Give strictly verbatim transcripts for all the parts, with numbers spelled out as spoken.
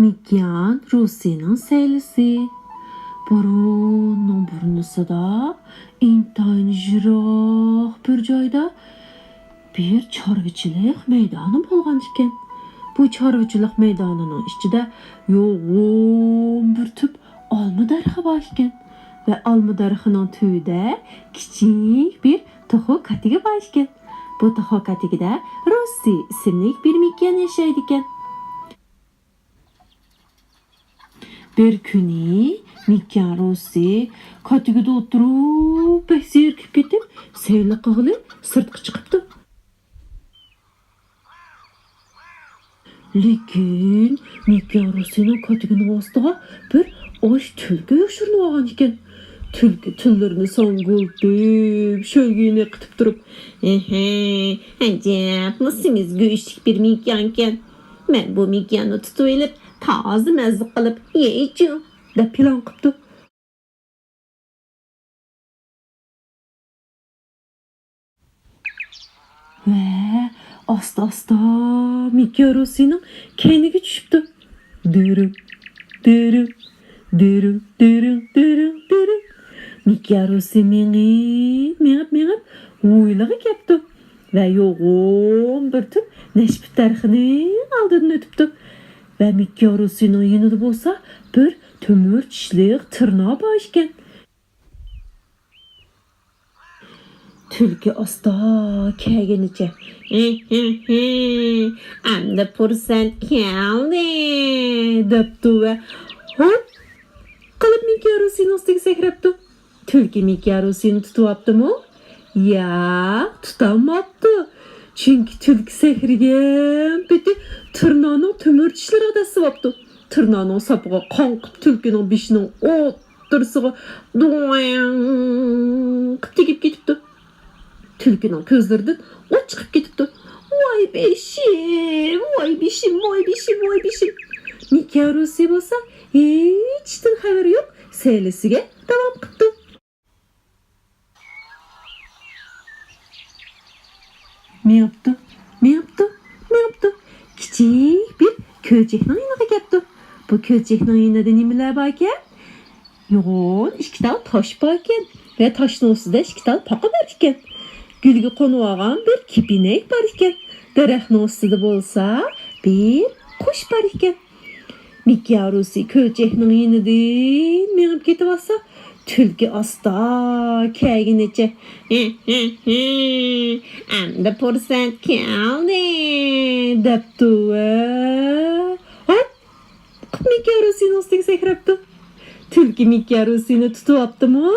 مىكيان روسىنىڭ سەيلىسى. بۇرۇننىڭ بۇرنىسىدا ئىنتايىن يىراق بىر جايدا بىر چارۋىچىلىق مەيدانى بولغان ئىكەن. بۇ چارۋىچىلىق مەيدانىنىڭ ئىچىدە يوغان بىر تۈپ ئالما دەرىخى بار ئىكەن ۋە ئالما دەرىخىنىڭ تۈۋىدە كىچىك بىر توخۇ كاتىكى بار ئىكەن. بۇ توخۇ كاتىكىدە روسى ئىسىملىك بىر مىكيان ياشايدىكەن. بىر كۈنى مىكيان روسى كاتىكىدا ئولتۇرۇپ بەك زېرىكىپ كېتىپ، سەيلە قىلغىلى سىرتقا چىقىپتۇ. لېكىن مىكيان روسىنىڭ كاتىكىنىڭ ئاستىغا بىر ئاچ تۈلكە يوشۇرۇنۇۋالغان ئىكەن. تۈلكە تىللىرىنى ساڭگىلىتىپ، شۆلگىيىنى قىتىپ تۇرۇپ، ھېھى، ئەجەبمۇ سېمىز گۆشلۈك بىر مىكيانكەن. مەن بۇ مىكياننى تۇتۇۋېلىپ، تازا مەززە قىلىپ يەيچۇ، دەپ پىلان قىپتۇ. ۋە ئاستا-ئاستا مىكيان روسىنىڭ كەينىگە چۈشۈپتۇ. دۈرۈڭ، دۈرۈڭ، دۈرۈڭ، دۈرۈڭ، دۈرۈڭ، دۈرۈڭ. مىكيان روسى مېڭىپ، مېڭىپ، مېڭىپ ھويلىغا كەپتۇ. ۋە يوغان بىر تۈپ نەشپۈت دەرىخىنىڭ ئالدىدىن ئۆتۈپتۇ. ۋە مىكيان روسىنىڭ يېنىدا بولسا بىر تۆمۈر چىشلىق تىرنا بار ئىكەن. تۈلكە ئاستا كەلگىنىچە، ھى، ھى، ھى، ئەمدى پۇرسەت كەلدى، دەپتۇ ۋە ھوپ قىلىپ مىكيان روسىنىڭ ئۈستىگە سەكرەپتۇ. تۈلكە مىكيان روسىنى تۇتۇۋاپتىمۇ؟ ياق، تۇتالماپتۇ. چۈنكى تۈلكە سەكرىگەن پېتى تىرنانىڭ تۆمۈر چىشلىرىغا دەسسىۋاپتۇ. تىرنانىڭ ساپىغا قاڭقىپ تۈلكىنىڭ بېشىنىڭ ئوتتۇرىسىغا دۇڭ قىپ تېگىپ كېتىپتۇ. تۈلكىنىڭ كۆزلىرىدىن ئوت چىقىپ كېتىپتۇ. ۋاي بېشىم، ۋاي بېشىم، ۋاي بېشىم، ۋاي بېشىم. مىكيان روسى بولسا ھېچ ئىشتىن خەۋىرى يوق، سەيلىسىگە داۋام قىپتۇ. مېڭىپتۇ، مېڭىپتۇ، مېڭىپتۇ. كىچىك بىر كۆلچەكنىڭ يېنىغا كەپتۇ. بۇ كۆلچەكنىڭ يېنىدا نېمىلەر باركەن؟ يوغان ئىككى تال تاش باركەن ۋە تاشنىڭ ئۈستىدە ئىككى تال پاقا بار ئىكەن. گۈلگە قونۇۋالغان بىر كېپىنەك بار ئىكەن. دەرەخنىڭ ئۈستىدە بولسا بىر قۇش بار ئىكەن. مىكيان روسى كۆلچەكنىڭ يېنىدىن مېڭىپ كېتىۋاتسا، تۈلكە ئاستا كەلگىنىچە، ھى، ھى، ھى، ئەمدى پۇرسەت كەلدى، دەپتۇ ۋە ھوپ! قىپ مىكيان روسىنىڭ ئۈستىگە سەكرەپتۇ. تۈلكە مىكيان روسىنى تۇتۇۋاپتىمۇ؟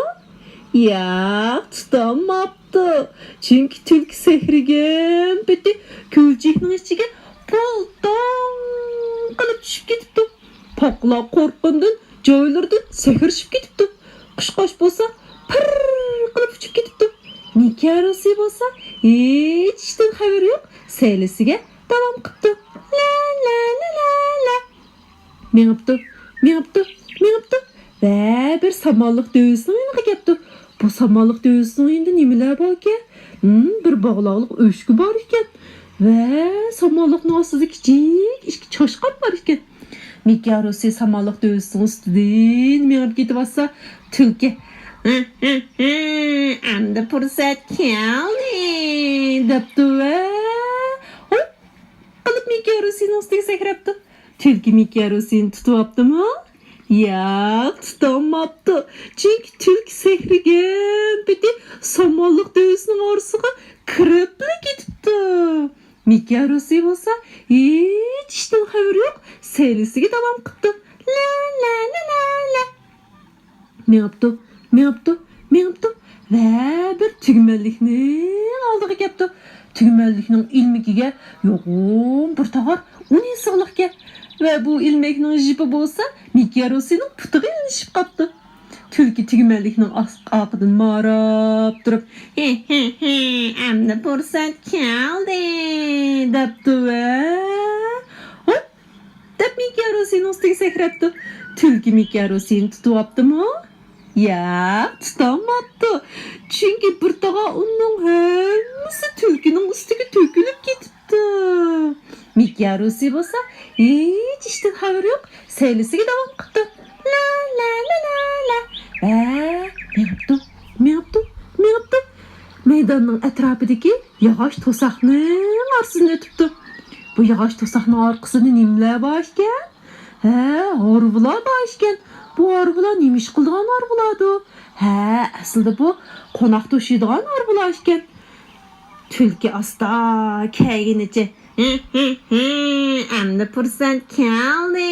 ياق، تۇتالماپتۇ. چۈنكى تۈلكە سەكرىگەن پېتى كۆلچەكنىڭ ئىچىگە پولتاڭ قىلىپ چۈشۈپ كېتىپتۇ. پاقىلار قورققىنىدىن جايلىرىدىن سەكرىشىپ كېتىپتۇ. قۇشقاچ بولسا پىر قىلىپ ئۇچۇپ كېتىپتۇ. مىكيان روسى بولسا ھېچ ئىشتىن خەۋىرى يوق، سەيلىسىگە داۋام قىپتۇ. لا، لا، لا، لا، لا. مېڭىپتۇ، مېڭىپتۇ، مېڭىپتۇ ۋە بىر سامانلىق دۆۋىسىنىڭ يېنىغا كەپتۇ. بۇ سامانلىق دۆۋىسىنىڭ يېنىدا نېمىلەر باركەن؟ ھىم، بىر باغلاقلىق ئۆچكە بار ئىكەن ۋە سامانلىقنىڭ ئاستىدا كىچىك ئىككى چاشقان بار ئىكەن. مىكيان روسى سامانلىق دۆۋىسىنىڭ ئۈستىدىن مېڭىپ كېتىۋاتسا، تۈلكە، ھە، ھە، ھە، ئەمدى پۇرسەت كەلدى، دەپتۇ ۋە ھوپ! قىلىپ مىكيان روسىنىڭ ئۈستىگە سەكرەپتۇ. تۈلكە مىكيان روسىنى تۇتۇۋاپتىمۇ؟ ياق، تۇتالماپتۇ. چۈنكى تۈلكە سەكرىگەن پېتى سامانلىق دۆۋىسىنىڭ ئارىسىغا كىرىپلا كېتىپتۇ. مىكيان روسى بولسا ھېچ ئىشتىن خەۋىرى يوق، سەيلىسىگە داۋام قىپتۇ. لا، لا، لا، لا، لا. مېڭىپتۇ، مېڭىپتۇ، مېڭىپتۇ ۋە بىر تۈگمەنلىكنىڭ ئالدىغا كەپتۇ. تۈگمەنلىكنىڭ ئىلمىكىگە يوغان بىر تاغار ئۇن يېسىغلىقكەن ۋە بۇ ئىلمەكنىڭ ژىپى بولسا مىكيان روسىنىڭ پۇتىغا ئىلىشىپ قاپتۇ. تۈلكە تۈگمەنلىكنىڭ ئاس-، ئارقىدىن ماراپ تۇرۇپ، ھى، ھى، ھى، ئەمدى پۇرسەت كەلدى، دەپتۇ ۋە ھوپ! دەپ مىكيان روسىنىڭ ئۈستىگە سەكرەپتۇ. تۈلكە مىكيان روسىنى تۇتۇۋاپتىمۇ؟ ياق، تۇتالماپتۇ. چۈنكى بىر تاغار ئۇننىڭ ھەممىسى تۈلكىنىڭ ئۈستىگە تۆكۈلۈپ كېتىپتۇ. مىكيا روسى بولسا ھېچ ئىشتىن خەۋىرى يوق، سەيلىسىگە داۋام قىپتۇ. لا، لا، لا، لا، لا. ھە، مېڭىپتۇ، مېڭىپتۇ، مېڭىپتۇ. مەيداننىڭ ئەتراپىدىكى ياغاچ توساقنىڭ ئارىسىدىن ئۆتۈپتۇ. بۇ ياغاچ توساقنىڭ ئارقىسىدا نېمىلەر بار ئىكەن؟ ھە، ھارۋىلار بار ئىكەن. بۇ ھارۋىلار نېمە ئىش قىلىدىغان ھارۋىلاردۇ؟ ھە، ئەسلىدە بۇ قوناق توشۇيدىغان ھارۋىلار ئىكەن. تۈلكە ئاستا كەيگىنىچە، «ھى، ھى، ھى، ئەمدى پۇرسەت كەلدى»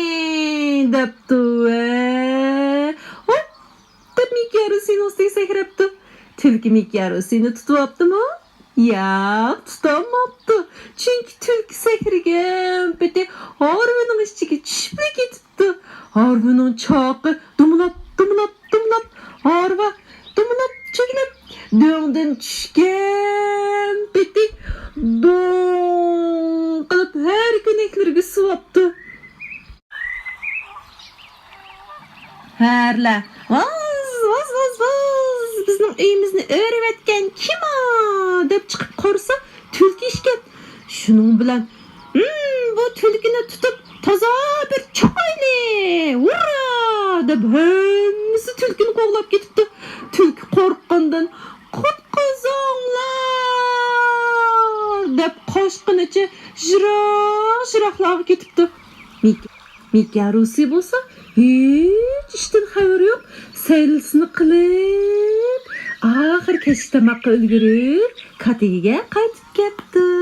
دەپتۇ ۋە ھوپ دەپ مىكيا روسىنىڭ ئۈستىگە سەكرەپتۇ. تۈلكە مىكيا روسىنى تۇتۇۋاپتىمۇ؟ ياق، تۇتالماپتۇ. چۈنكى تۈلكە سەكرىگەن پېتى ھارۋىنىڭ ئىچىگە چۈشۈپلا كېتىپتۇ. ھارۋىنىڭ چاقى دومىلاپ، دومىلاپ، دومىلاپ، ھارۋا دومىلاپ، چۆگىلەپ، دۆڭدىن چۈشكەن پېتى دوڭ قىلىپ ھەر كۆنەكلىرىگە سۇۋاپتۇ. ھەرلەر، «ۋاز، ۋاز، ۋاز، ۋاز! بىزنىڭ ئۆيىمىزنى ئۆرۈۋەتكەن كىم ئۇ؟» دەپ چىقىپ قارىسا، تۈلكە ئىكەن. شۇنىڭ بىلەن، «ھىم، بۇ تۈلكىنى تۇتۇپ، تازا بىر چاقايلى! ھۇررا!» دەپ، ھەممىسى تۈلكىنى قوغلاپ كېتىپتۇ. تۈلكە قورققاندىن، «قۇتقۇزۇڭلار!» دەپ قاچقىنىچە يىراق-يىراقلارغا كېتىپتۇ. مىك-، مىكيا روسى بولسا ھېچ ئىشتىن خەۋىرى يوق، سەيلىسىنى قىلىپ، ئاخىر كەچلىك تاماققا ئۈلگۈرۈپ، كاتىگىگە قايتىپ كەپتۇ.